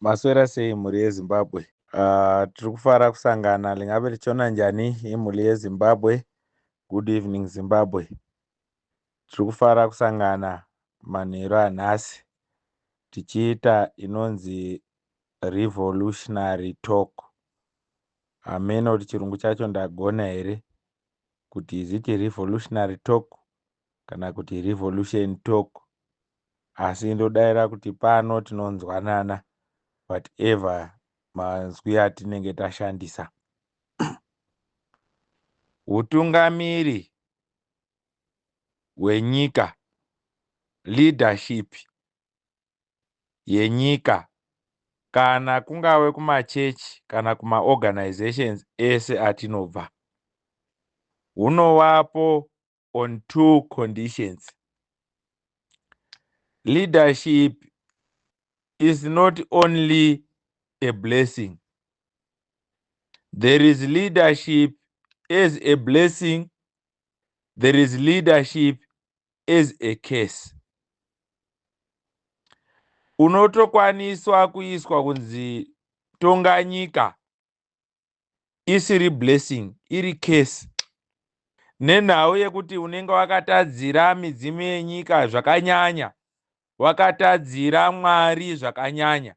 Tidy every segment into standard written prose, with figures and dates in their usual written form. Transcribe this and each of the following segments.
Maswera sei mhuri yeZimbabwe? Tiri kufara kusangana lingabe tichiona njani imhuri yeZimbabwe. Good evening Zimbabwe. Tiri kufara kusangana manheru anhasi tichiita inonzi revolutionary talk. Hameno kuti chirungu chacho ndagona here kuti is it revolutionary talk kana kuti revolution talk, asi ndodaira kuti pano tinonzwanana whatever manzwi atinenge tashandisa. Hutungamiri hwenyika, leadership yenyika, kana kungave kumachechi kana kumaorganizations ese atinobva, hunovapo on two conditions. Leadership is not only a blessing. There is leadership as a blessing. There is leadership as a curse. Unotokwaniswa kuiswa kunzi tonga nyika isiri blessing, iri curse, nenhau yekuti unenge wakatadzira midzimu yenyika zvakanyanya, wakatadzira Mwari zvakanyanya,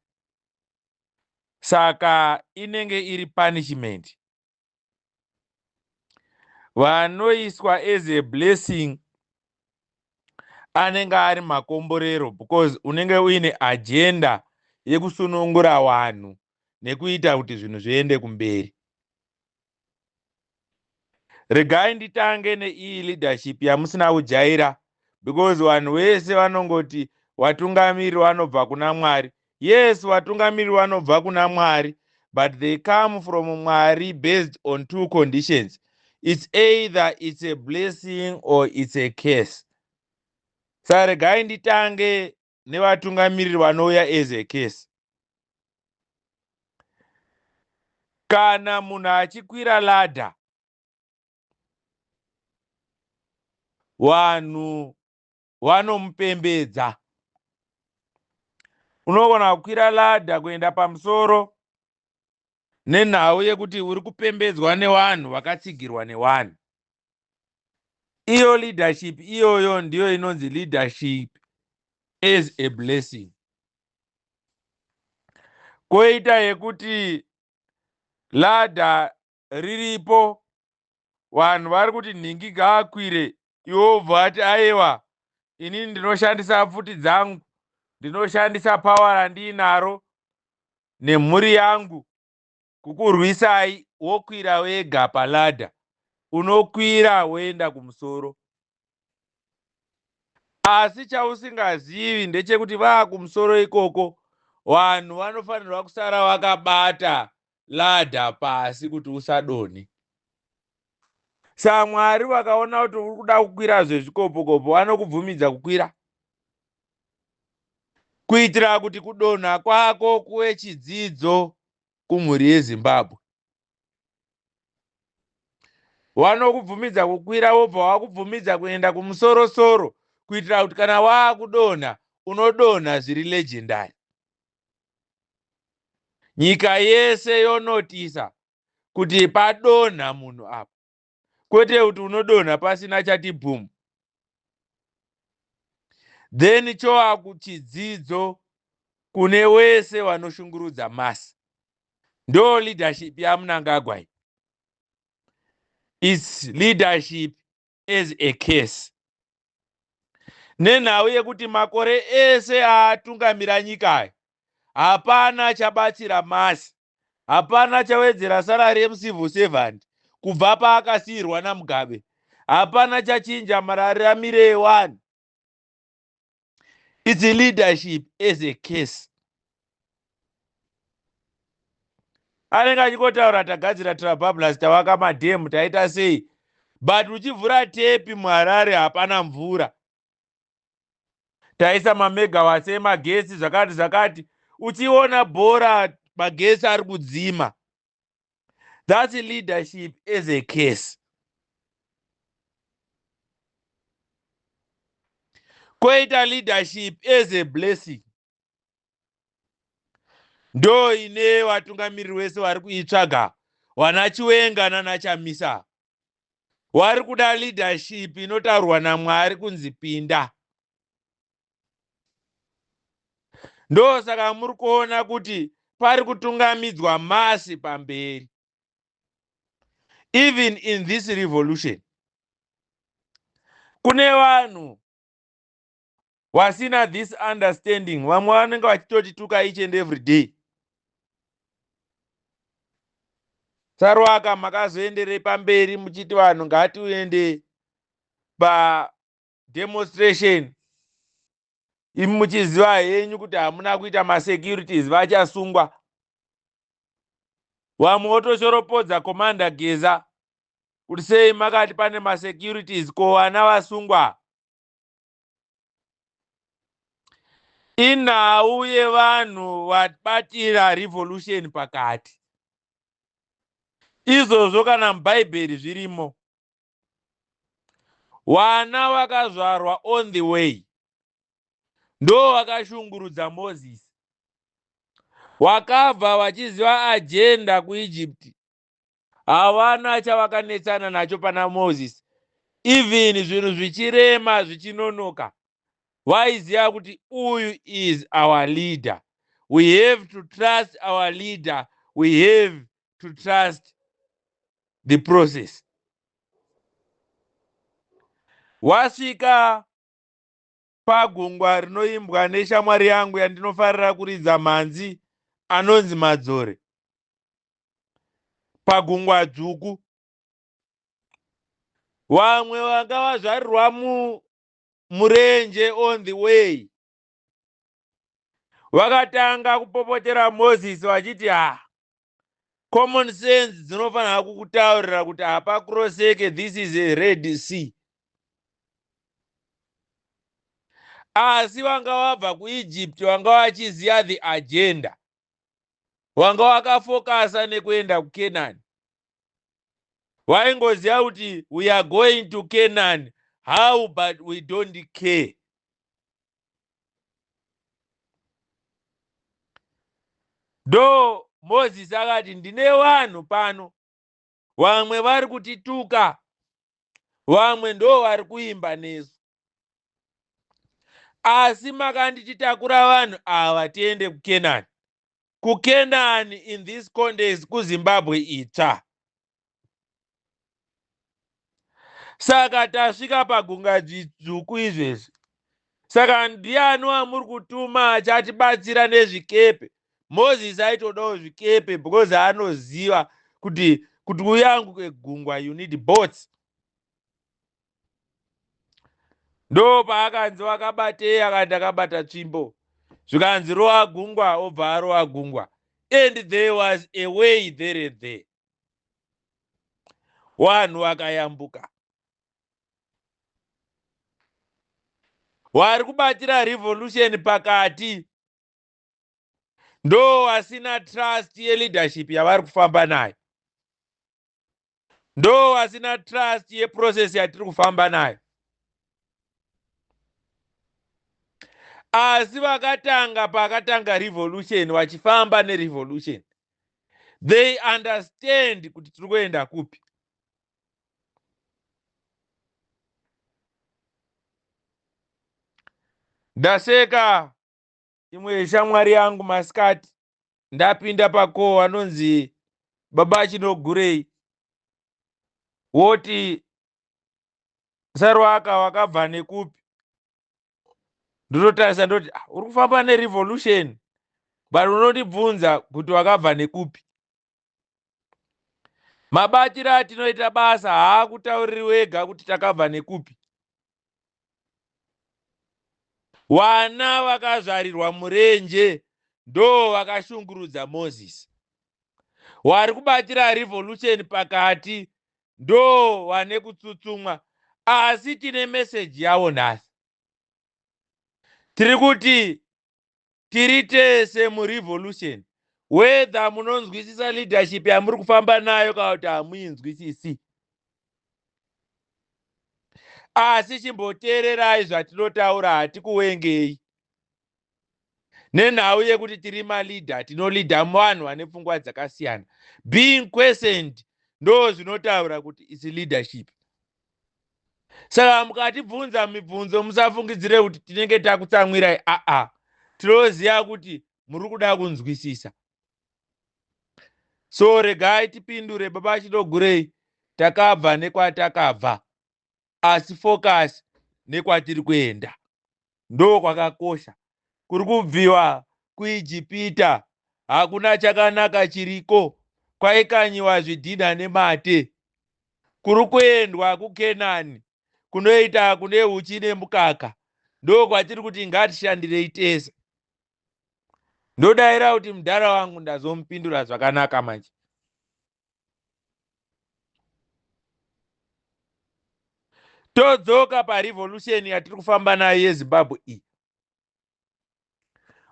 saka inenge iri punishment. Vanoiswa as a blessing anenge ari makomborero, because unenge uine agenda yekusunungura vanhu nekuita kuti zvinhu zviende kumberi. Regai nditange neiyi leadership yamusina kujaira, because vanhu vese vanongoti vatungamiri vanobva kuna Mwari. Yes, vatungamiri vanobva kuna Mwari, but they come from Mwari based on two conditions. It's either it's a blessing or it's a curse. Saka regai nditange nevatungamiriri vanouya as a curse. Kana munhu achikwira ladder, vanhu vanomupembedza. Unogona kukwira ladder kuenda pamusoro nenhau yekuti uri kupembedzwa nevanhu vakatsigirwa nevanhu. Iyo leadership iyoyo ndiyo inonzi leadership as a blessing. Koita yekuti ladder riripo, vanhu vari kuti nhingi ngaakwire, iwe wobva wati aiwa, inini ndinoshandisa pfuti dzangu, ndinoshandisa power randiinaro nemhuri yangu kukurwisai, wokwira wega paladder, unokwira woenda kumusoro. Asi chausingazivi ndechekuti vaakumusoro ikoko, vanhu vanofanirwa kusara vakabata ladder pasi kuti usadonhe. Saka Mwari vakaona kuti uri kuda kukwira zvezvikopokopo, vanokubvumidza kukwira kuitira kuti kudonha kwako kuve chidzidzo kumhuri yeZimbabwe. Vanokubvumidza kukwira wobva wakubvumidza kuenda kumusorosoro kuitira kuti kana waakudonha unodonha zviri legendary. Nyika yese yonotisa kuti padonha munhu apa, kwete kuti unodonha pasina chati boom. Then choa kuchidzidzo kune wese vanoshungurudza masi. Ndo leadership yaMnangagwa iyi. It's leadership as a case. Nenhau yekuti makore ese aatungamira nyika aya hapana chabatsira masi, hapana chawedzera salary yemucivil servant kubva paakasiyirwa naMugabe, hapana chachinja mararamire evanhu. It's a leadership as a case. Anenge achingotaura tagadzira trabablas, tavaka madhemu, taita sei, but uchivhura tepi muHarare hapana mvura, taisa mamegawatts emagetsi zvakati zvakati, uchiona bhora magetsi ari kudzima. That's leadership as a case. Koita leadership as a blessing. Ndo ine vatungamiriri wese vari kuitsvaga, wana Chiwenga nana Chamisa. Wari kuda leadership inotaurwa naMwari kunzi pinda. Ndosaka muri kuona kuti pari kutungamidzwa masi pamberi. Even in this revolution, kune vanhu vasina this understanding, vamwe vanenge vachitotituka each and every day. Sarwaka makazoenderei pamberi muchiti vanhu ngatiende pademonstration, imi muchiziva henyu kuti hamuna kuita masecurities, vachasungwa. Vamwe votoshoropodza Commander Geza kuti sei makati pane masecurities, ko vana vasungwa. Inhau yevanhu vabatira revolution pakati. Izvozvo kana muBhaibheri zvirimo. Vana vakazvarwa on the way ndo vakashungurudza Moses. Wakabva vachiziva agenda kuEgypt, havana chavakanetsana nacho pana Moses. Even zvinhu zvichirema zvichinonoka, vaiziva kuti uyu is our leader. We have to trust our leader, we have to trust the process. Wasvika pagungwa rinoimbwa neshamwari yangu yandinofarira kuridza mhanzi anonzi Madzore, pagungwa dzvuku. Vamwe vanga vazvarirwa murenje on the way vakatanga kupopotera Moses vachiti, ha, common sense dzinofanira kukutaurira kuti hapakuroseke, this is a Red Sea. Asi vanga vabva kuEgypt vanga vachiziva the agenda, vanga vakafokasa nekuenda kuCanaan. Vaingoziva kuti we are going to Canaan, how, but we don't care. Ndo Moses akati ndine vanhu pano, vamwe vari kutituka, vamwe ndo vari kuimba nesu, asi makandititakura vanhu ava tiende kuCanaan. KuCanaan in this context kuZimbabwe itsva. Saka tasvika pagunga dzvuku izvezvi, saka ndiani wamuri kutuma achatibatsira nezvikepe? Moses aitodawo zvikepe because anoziva kuti uyanguke gungwa you need boats. Ndo paakanzi wakabatei, akati ndakabata tsvimbo. Zvikanzi rowa gungwa, obva arowa gungwa. And there was a way there and there. Vanhu vakayambuka. Vari kubatira revolution pakati ndo vasina trust yeleadership yavari kufamba nayo, ndo vasina trust yeprocess yatiri kufamba nayo. Asi vakatanga pakatanga revolution vachifamba nerevolution, they understand kuti tiri kuenda kupi. Ndaseka imwe shamwari yangu masikati, ndapinda pako anonzi Baba Chinogurei, woti Sarwaka wakabva nekupi? Ndototarisa ndoti uri kufamba nerevolution but unondibvunza kuti wakabva nekupi. Mabatiro atinoita basa haakutauriri wega kuti takabva nekupi. Vana vakazvarirwa murenje ndo vakashungurudza Moses. Vari kubatira revolution pakati ndo vane kutsutsumwa. Asi tine meseji yavo nhasi. Tiri kuti tiri tese murevolution, whether munonzwisisa leadership yamuri kufamba nayo kana kuti hamuinzwisisi, asi chimboteererai zvatinotaura, hatikuwengei. Nenhau yekuti tiri maleader, tinoleada vanhu vane pfungwa dzakasiyana. Being questioned ndo zvinotaura kuti its leadership. Saka mukatibvunza mibvunzo, musafungidzire kuti tinenge takutsamwirai. Aa, tinoziva kuti muri kuda kunzwisisa. So regai tipindure. Baba Chidogurei, takabva nekwatakabva, asi focus nekwatiri kuenda ndo kwakakosha. Kuri kubviwa kuIjipita hakuna chakanaka chiriko, kwaikanyiwa zvidhina nemate. Kuri kuendwa kuKenani, kunoita kune uchi nemukaka, ndo kwatiri kuti ngatishandirei tese. Ndodayira kuti mudhara wangu ndazomupindura zvakanaka manje. Todzoka parevolution yatiri kufamba nayo yeZimbabwe iyi.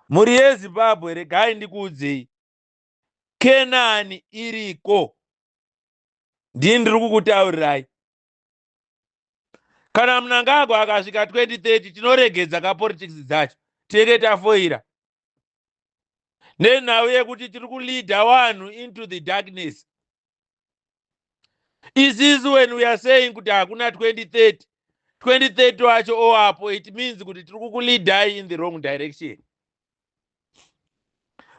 Mhuri yeZimbabwe, regai ndikuudzei, Kenani iriko. Ndini ndiri kukutaurirai, kana Mnangagwa akasvika 2030, tinoregedza kapolitics dzacho, tinenge tafoira nenhau yekuti tiri kuleada vanhu into the darkness. Isisu, when we are saying kuti hakuna 2030, 2030 wacho owapo, it means kuti tiri kukuleadai in the wrong direction.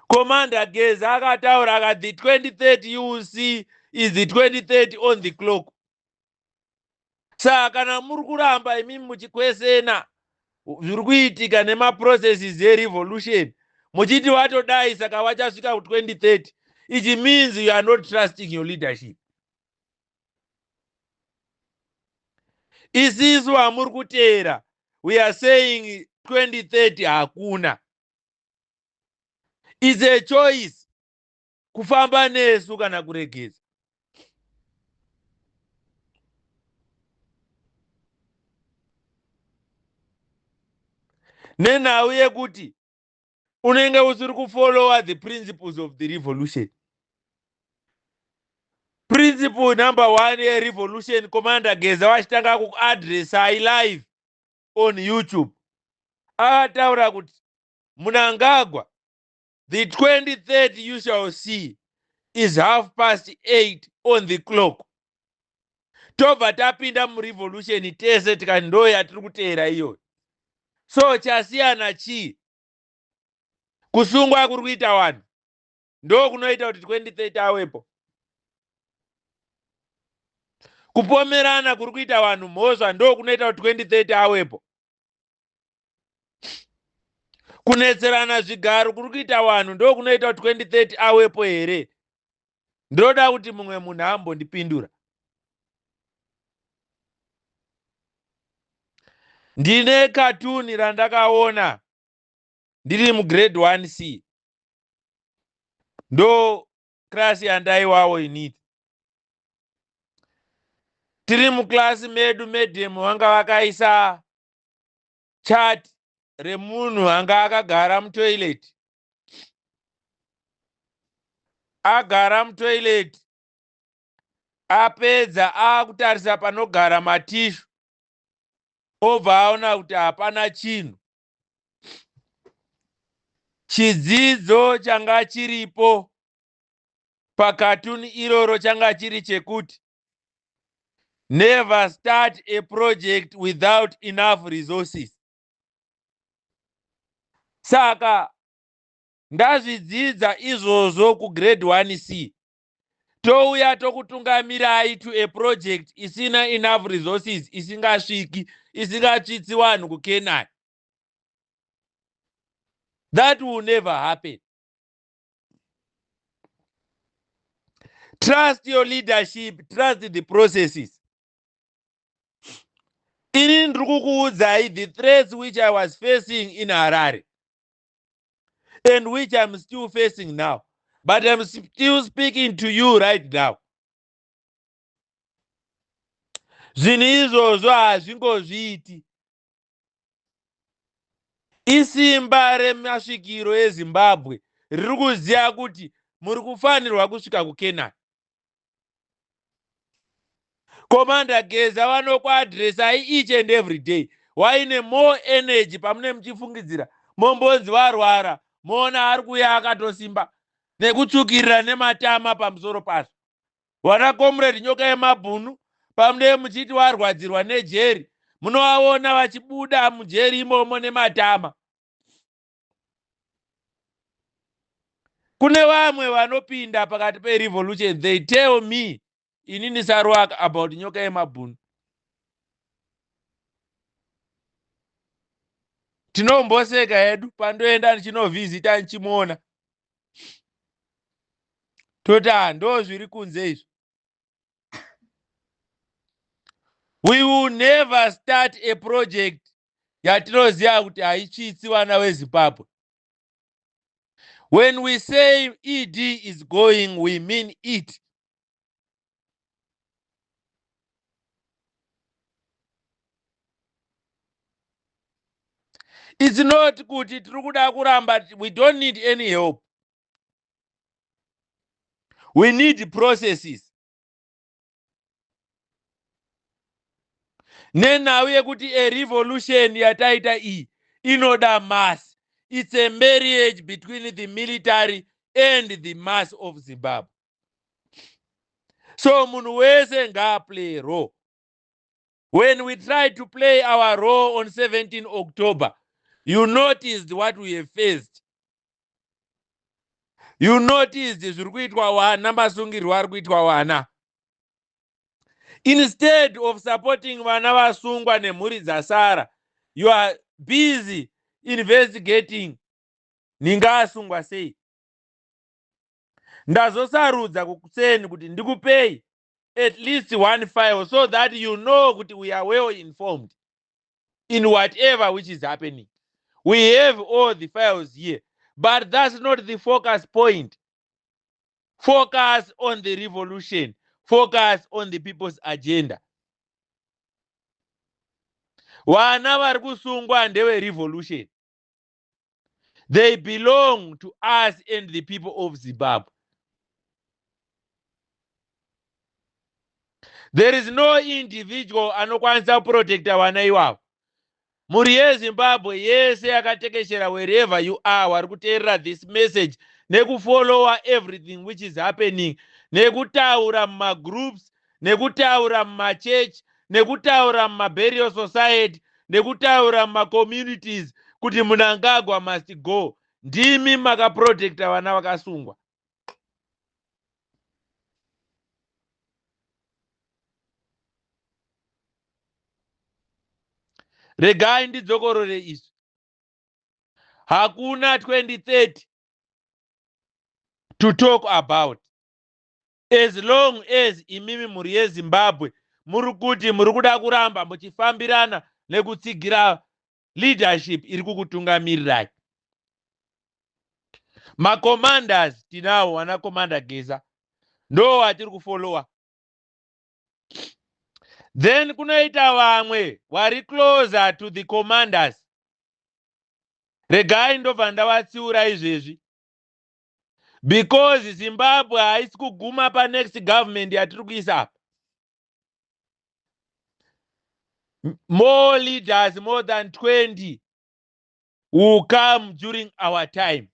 Commander Geza akataura akati, "The 2030 you will see is the 2030 on the clock." Saka kana muri kuramba imimi muchikwesena zviri kuitika nemaprocesses erevolution, muchiti watodai, saka wachasvika ku2030, it means you are not trusting your leadership. Isisu hamuri kuteera, we are saying 2030 hakuna. Is a choice kufamba nesu kana kuregedza. Nenhau yekuti unenge usiri kufollowa the principles of the revolution. Principle number one yerevolution, Commander Geza vachitanga kuaddressai live on YouTube, akataura kuti, "Munangagwa, the 2030 you shall see is 8:30 on the clock." Tobva tapinda murevolution tese, tikati ndo yatiri kuteera iyoyo. So chasiyana chii? Kusungwa kuri kuita vanhu ndo kunoita kuti 2030 awepo? Kupomerana kuri kuita vanhu mhosva ndo kunoita kuti 2030 awepo? Kunetserana zvigaro kuri kuita vanhu ndo kunoita kuti 2030 awepo here? Ndoda kuti mumwe munhu ambondipindura. Ndine katuni randakaona ndiri mugrade 1 C, ndo class yandaiwawo inini. Tiri muklasi medu, madam vanga vakaisa chart remunhu anga akagara mutoilet. Agara mutoilet, apedza, akutarisa panogara matissue, obva aona kuti hapana chinhu. Chidzidzo changa chiripo pakatuni iroro changa chiri chekuti never start a project without enough resources. Saka ndazvidzidza izvozvo kugrade 1 C, touya tokutungamirai to a project isina enough resources, isingasviki, isingatsvitsi vanhu kuKenani. That will never happen. Trust your leadership, trust the processes. Ini ndiri kukuudzai the threats which I was facing in Harare and which I'm still facing now, but I'm still speaking to you right now. Zvinhu izvozvo hazvingozviiti. Isimba remasvikiro eZimbabwe riri kuziva kuti muri kufanirwa kusvika kuKenani. Commander Geza vanokuaddressai each and every day, waine more energy pamune muchifungidzira mombonzi varwara. Moona ari kuuya akatosimba nekutsvukirira nematama pamusoro pazvo. Vana Comrade Nyoka Yemabhunu, pamunee muchiti warwadzirwa nejeri, munovaona vachibuda mujeri imomo nematama. Kune vamwe vanopinda pakati perevolution, they tell me inini Saruwaka about Nyoka Yemabhunu. Tinomboseka hedu pandoenda ndichinovhizita ndichimuona, toti ha, ndo zviri kunze izvi. We will never start a project yatinoziva kuti haitsvitsi vana veZimbabwe. When we say ED is going, we mean it. It's not kuti tiri kuda kuramba. We don't need any help, we need processes. Nenhau yekuti a revolution yataita iyi inoda mass. It's a marriage between the military and the mass of Zimbabwe, so munhu wese ngaaplay role. When we try to play our role on 17 October, you noticed what we have faced. You noticed zviri kuitwa vana, masungirwo ari kuitwa vana. Instead of supporting vana vasungwa nemhuri dzasara, you are busy investigating ninga asungwa sei. Ndazosarudza kukuseni kuti ndikupei at least one file so that you know kuti we are well informed in whatever which is happening. We have all the files here, but that's not the focus point. Focus on the revolution, focus on the people's agenda. Vana vari kusungwa ndeverevolution. They belong to us and the people of Zimbabwe. There is no individual anokwanisa kuprotecta vana ivavo. Mhuri yeZimbabwe yese yakatekeshera, wherever you are, vari kuteerera this message nekufollowa everything which is happening, nekutaura mumagroups, nekutaura mumachechi, nekutaura mumaburial society, nekutaura mumacommunities kuti Munangagwa must go, ndimi makaprotecta vana vakasungwa. Regai ndidzokorore izvi: hakuna 2030 to talk about as long as imimi mhuri yeZimbabwe muri kuti muri kuda kuramba muchifambirana nekutsigira leadership iri kukutungamirirai. Macommanders tinawo, vana Commander Geza ndo watiri kufollowa. Then kunoita vamwe vari closer to the commanders. Regai ndobva ndavatsiura izvezvi, because Zimbabwe haisi kuguma panext government yatiri kuisa apa. More leaders, more than 20, will come during our time.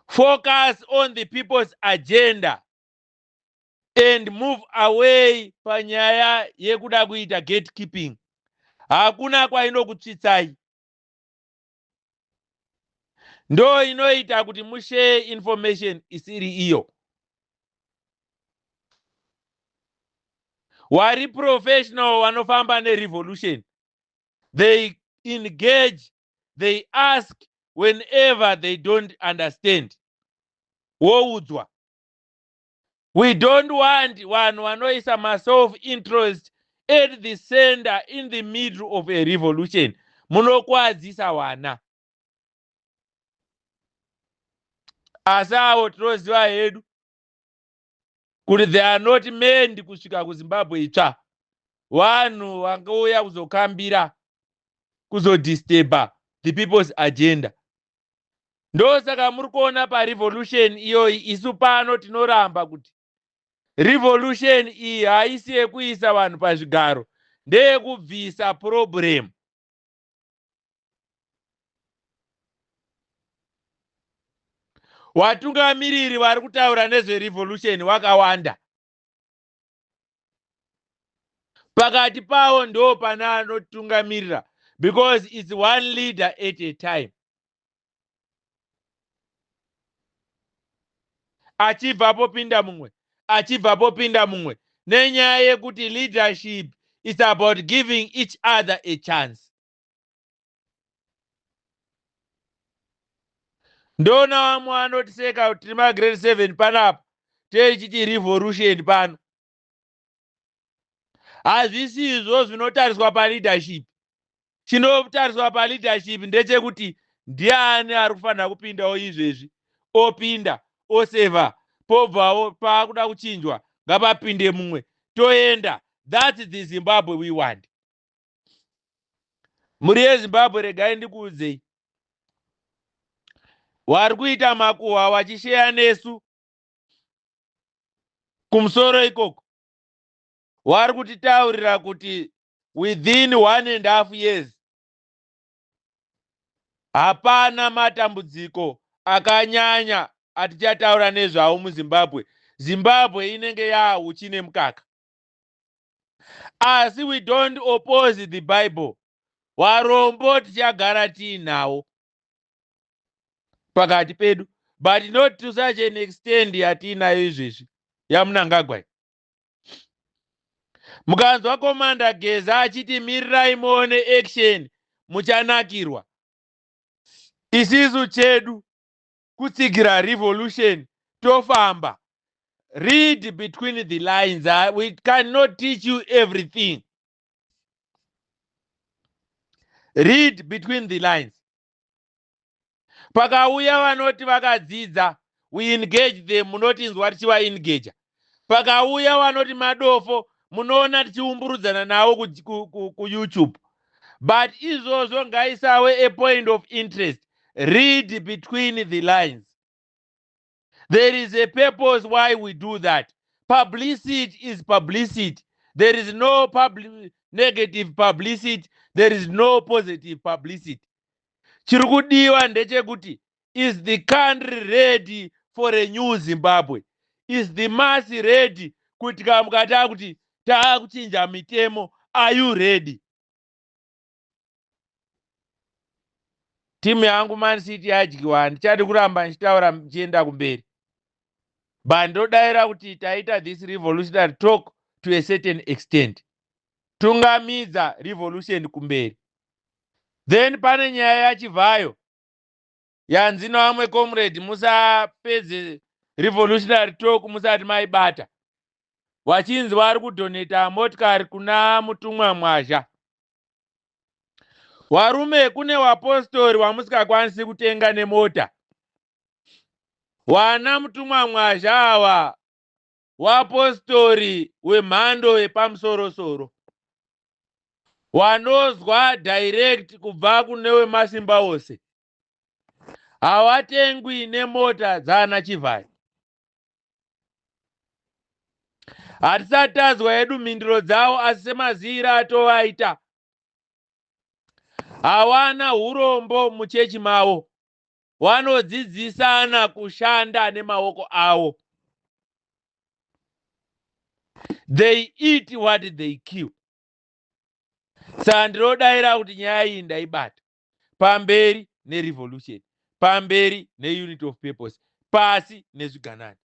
Focus on the people's agenda and move away panyaya yekuda kuita gatekeeping. Hakuna kwainokutsvitsai. Ndo inoita kuti mushare information isiri iyo. Wari professional vanofamba nerevolution, they engage, they ask whenever they don't understand, woudzwa. We don't want vanhu vanoisa maself interest at the center, in the middle of a revolution. Munokwadzisa vana. Asi avo tinoziva hedu kuti they are not meant kusvika kuZimbabwe itsva. Vanhu vangouya kuzokambira, kuzodisturba the people's agenda. Ndosaka muri kuona parevolution iyoyi, isu pano tinoramba kuti revolution iyi haisi yekuisa vanhu pazvigaro, ndeyekubvisa problem. Watungamiriri vari kutaura nezverevolution wakawanda. Pakati pavo ndo pane anotungamirira, because it's one leader at a time. Achibva popinda mumwe, achibva popinda mumwe, nenyaya yekuti leadership is about giving each other a chance. Ndoona vamwe vanotiseka kuti tiri magrade 7 panapa, techiti revolution pano. Hazvisizvo zvinotariswa paleadership. Chinotariswa paleadership ndechekuti ndiani ari kufanira kupindawo izvezvi, opinda oseva, pobvawo paakuda kuchinjwa ngapapinde mumwe, toenda. That's the Zimbabwe we want. Mhuri yeZimbabwe, regai ndikuudzei, wari kuita makuhwa wachisheya nesu kumusoro ikoko, wari kutitaurira kuti within 1.5 years hapana matambudziko akanyanya atichataura nezvawo muZimbabwe. Zimbabwe inenge yahuchi nemukaka. Asi we don't oppose the Bible. Warombo tichagara tiinawo pakati pedu, but not to such an extent yatiinayo izvezvi yaMunangagwa. Mukanzwa Commander Geza achiti mirirai muone action, muchanakirwa. Isisu chedu kutsigira revolution, tofamba. Read between the lines. We cannot teach you everything. Read between the lines. Pakauya vanoti vakadzidza, we engage them, munotinzwa tichivaengaja. Pakauya vanoti madofo, munoona tichiumburudzana navo kuYouTube. But izvozvo ngaisawe a point of interest. Read between the lines. There is a purpose why we do that. Publicity is publicity. There is no negative publicity. There is no positive publicity. Chiri kudiwa ndechekuti, is the country ready for a new Zimbabwe? Is the mass ready kuti kamukati akuti taakuchinja mitemo? Are you ready? Timu yangu Man City yadyiwa, handichadi kuramba ndichitaura ndichienda kumberi, but ndodaira kuti taita this revolutionary talk to a certain extent. Tungamidza revolution kumberi. Then pane nyaya yaChivhayo yanzi nevamwe comrade, musapedze revolutionary talk musati maibata. Wachinzi vari kudoneta motikari kuna Mutumwa Mwazha. Warume, kune wapostori wamusikakwanisi kutenga nemota. Wana Mutumwa Mwazha ava wapostori wemhando yepamusorosoro, wanozwa direct kubva kune wemasimba ose. Hawatengwi nemota dzaana Chivhayo. Hatisati tazwa hedu mhinduro dzavo, asi semaziviro atovaita, hawana urombo muchechi mavo. Wanodzidzisana kushanda nemaoko avo. They eat what they kill. Saka ndinodaira kuti nyaya iyi ndaibata. Pamberi nerevolution, pamberi neunit of purpose, pasi nezviganani.